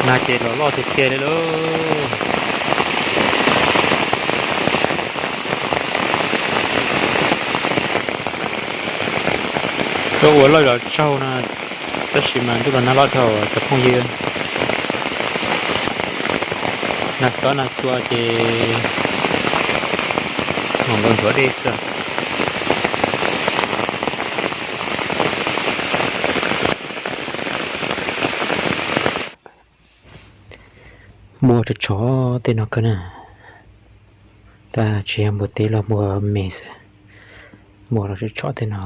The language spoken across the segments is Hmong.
Nag ces los loj tiag tiag li lauj. Tuaj ua lawj los tsaug no, tab sis mas ntuj los nag loj dhau cov phooj ywg. Nag xob nag cua ces mam nkaus nthuav dej xwb. Muaj tshom tshom tej no kawg na, tab tsis yog npua teb los npua me xwb. Muaj los tshom tshom tej no,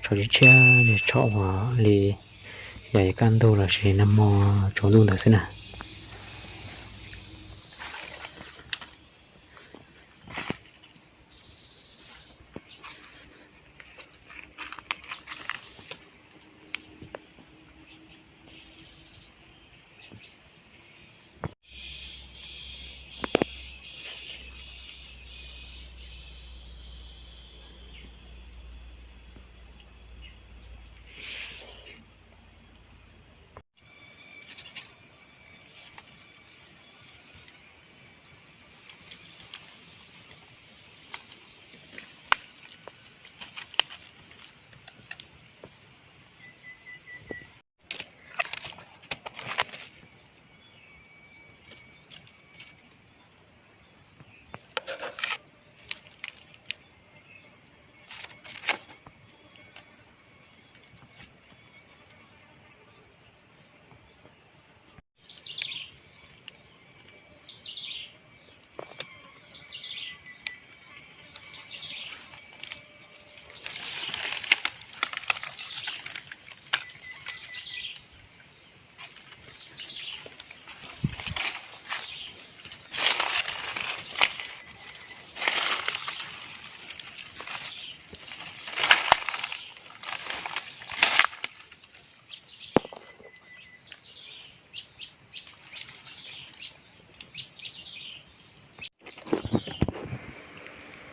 tshom tshiab tshiab, tshom uas li yog kaj ntug los sis nag hmo tsaus ntuj ntawd xwb na.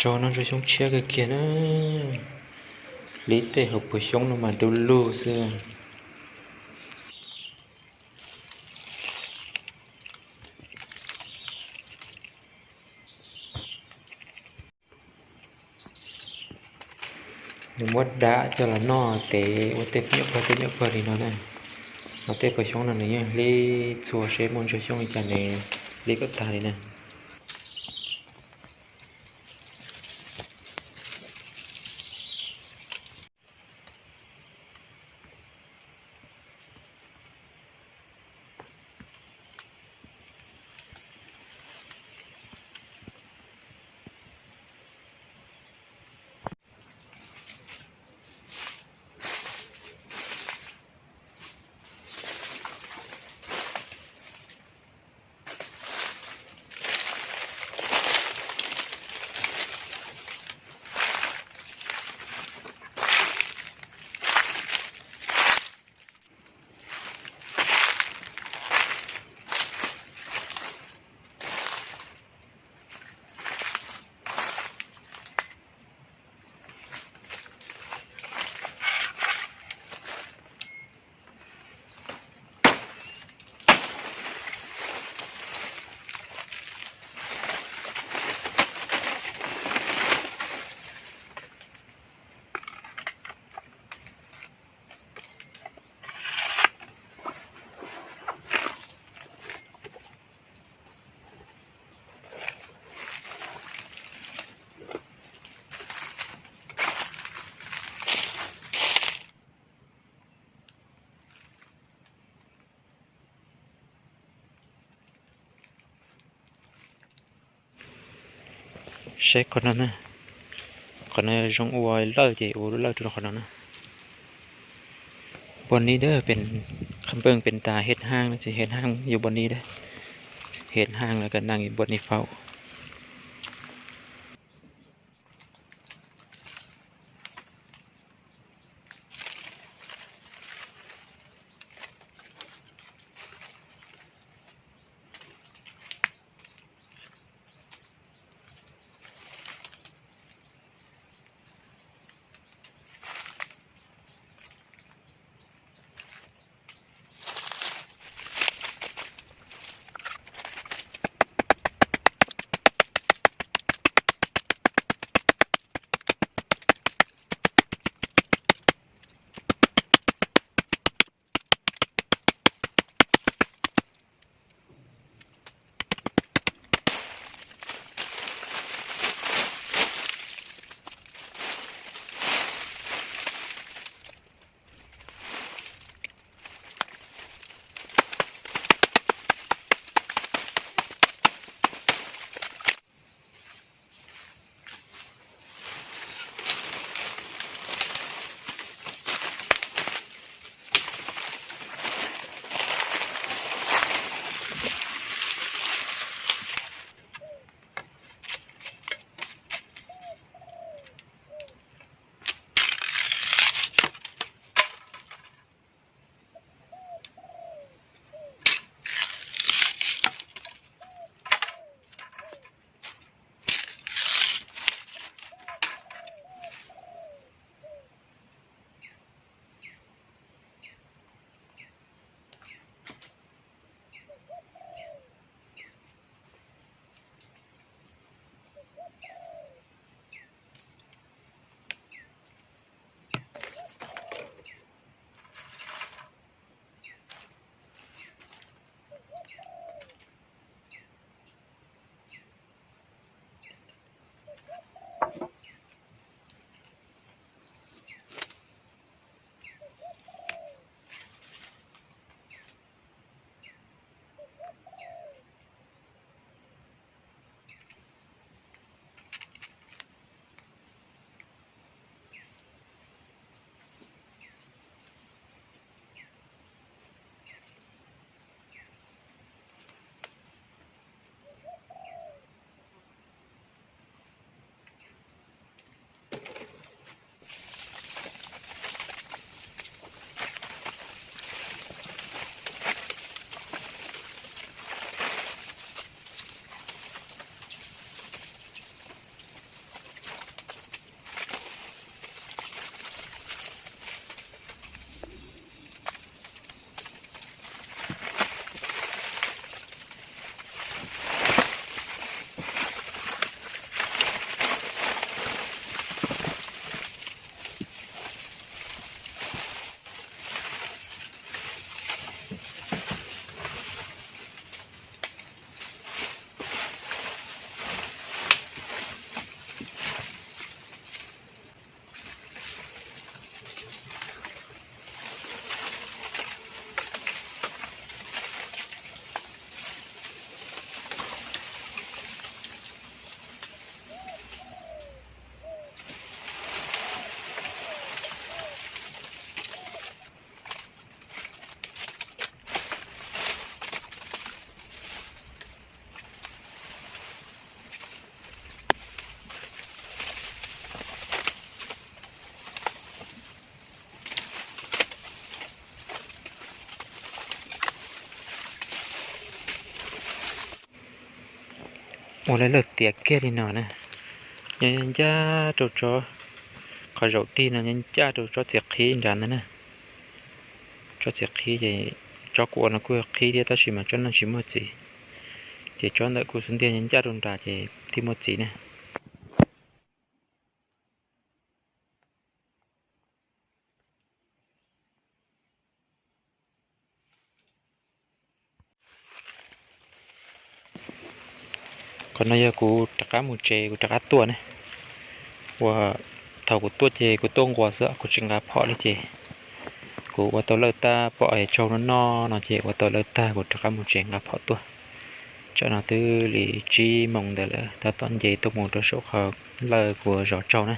Tso no ntsuag xyoob tshiab kawg kiag na. Hliv tej hauv puag xyoob no mas du lug xwb. Nws muab dam coj los noj tev ua tej nyuam pawg tej nyuam pawg li no na. Ho tej puag xyoob no nws yeej hliv txhua seb muaj ntsuag xyoob li cas nws hliv kom tag li na. Saib qhov no na, qhov no zoo ua lawj ces ua lub lawj rau qhov no na. Npua nib dab, qhov npeej pem tas hej haaj no ces hej haaj yuav npua nib dab, hej haaj los kav neeg yuav npua nib faus. Ua lawv lawj tiav kiag li no na, nyob ncaj rau tsob, qhov zaum tig no nyob ncaj rau tsob txiv qhib nrad ntawd na. Tsob txiv qhib ces, tsob kuv ua no kuj yog qhib thiab tab sis mas tsob no tsis muaj txiv, ces tsob ntawm kuv xub ntiag nyob ncaj rau nrad ces thiaj muaj txiv na. Qhov no yog kuv rov qab mus tsev kuv rov qab tuaj ne. Ua, thaum kuv tuaj ces kuv tuaj nquas xwb kuv tsis nqa phom li ces kuv ua tau lawj tag pom es tsaug no no no ces ua tau lawj tag kuv rov qab mus tsev nqa phom tuaj. Tsam no twb li tsib moos ntawd lawm tab tom nce tuaj mus rau saum qhov lawj kuv zov tsaug na.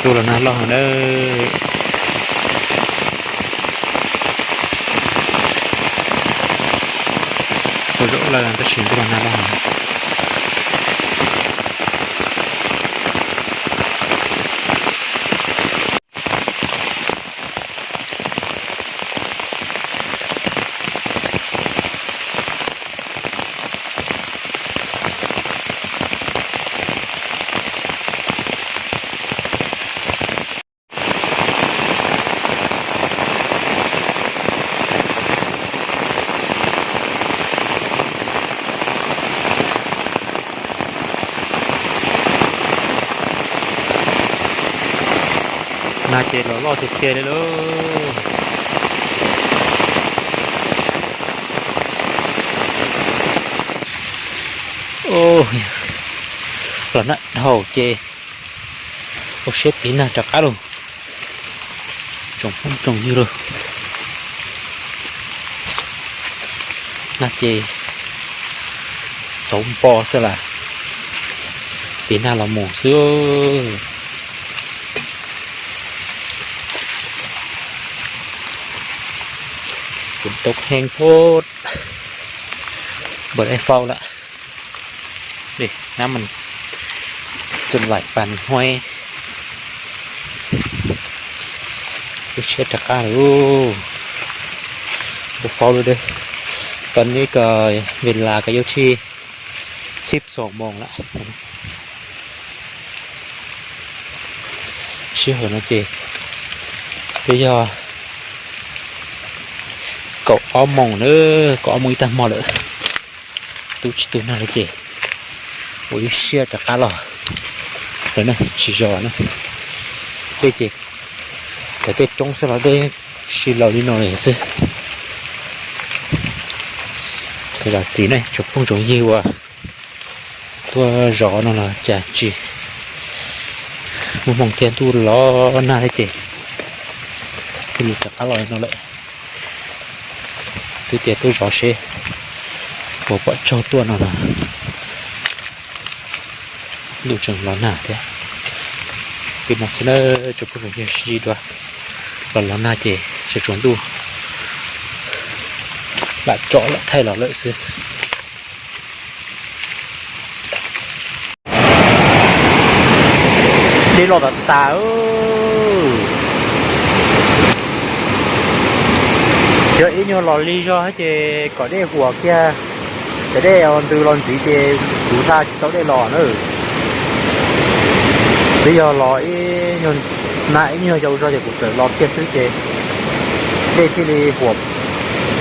Tus los nag loj heev na. Tus zaum lawm tab sis tus los nag loj heev. Nag ces los loj tiag tiag li lauj. Los nag dhau ces ua siab tiv nag rov qab lauj. Tsoom phooj tsoom ywg lauj, nag ces xauv npo xwb las, tiv nag los mus xwb. Kuv tau kheej phod npawm e fau lawm. Nab mas txum laim pas huaib. Siab rov qab lawm. Ua faub lawm dab. Tam sim no ko ves las ko yuav tsib xuab moos lawm. Sij hawm no ces twb yog kaum ob moos na, kaum ob moos ib tag hmo lawm. Twb tsis tu nag li ces ua ib siab rov qab los lawm na, tsis zos na. Tej ces cov tej roob xwb los dej sib laus li no li xwb. Tus zam txim ne, tsoom phooj tsoom ywg uas tuaj zov no los cas tsis muaj hmoo thiab, ntuj los nag thiab ces thiaj li rov qab los li no lawm. Twb tias tuaj zov seb puas pom tsaug tuaj no los ntuj tseem los nag thiab. Li no xwb na, tsoom phooj tsoom ywg, sib ntsib dua, los los nag ces tsuas tsuas ntuj lam tsom lam thaij los lawm xwb. Dej loj tas tas. Yog ib nyuag los lig zog ces kom dej huam kiag, cov dej ntws los ntxiv ces kuv hla tsis tau dej los na. Twb yog los ib nyuag nag ib nyuag yau zog ces kuv txawm los kiag xwb ces dej thiaj li huam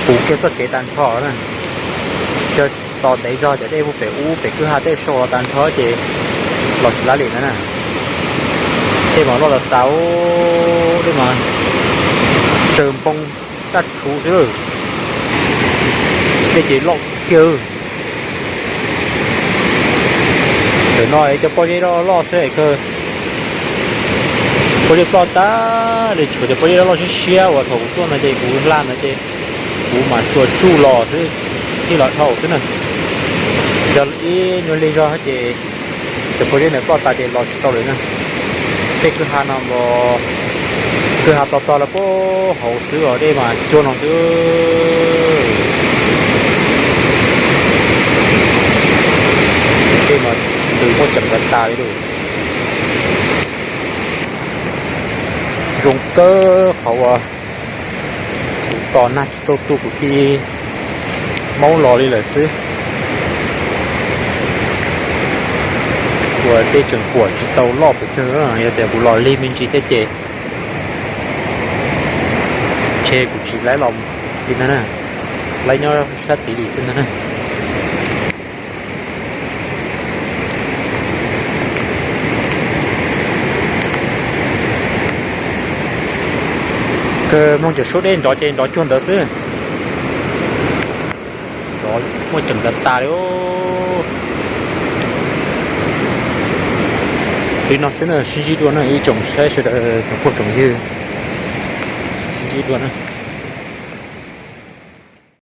puv kiag txoj kev tag nrho na. Yog tos ntev zog cov dej mus pem ub pem kwj ha tej sau los tag nrho ces los tsis laib li na. Dej mas loj tas tas, dej mas tsaws npoo daj rhuv xwb. Dej ces loj kiag. Tam no cov pob zeb loj loj xwb es kawg, pob zeb ploj tas li, tshuav cov pob zeb loj loj siab siab uas thaum kuv tuaj no ces kuv hla no ces kuv mam xuas tsuj los xwb, thiaj los dhau xwb na. Yog ib nyuag lig zog ces cov pob zeb ntawd ploj tas ces los tsis tau lawm na. Tej kwj ha no, kwj ha tog tog lawm puag hauv xwb os, dej mas cuag no xwb. Dej mas ntws muaj ceem tas tas li lawm. Zoo kawg qhov uas kuv tos nag tsis tau tu kuv thiaj maub los li lawm xwb. Uas dej tseem huam tsis tau loj pes tsawg, yog tias kuv los lig me ntsis thiab ces ntshe kuv tsis laib los li ntag na, laib nyob sab tid li xwb ntag na. Kawg mloog cov suab dej nrov ces nrov cuag ntawd xwb. Nrov muaj ceem tas tas li. Li no xwb na, sib ntsib dua na ib tsoom saib sawv daws tsoom phooj tsoom ywg, sib ntsib dua na.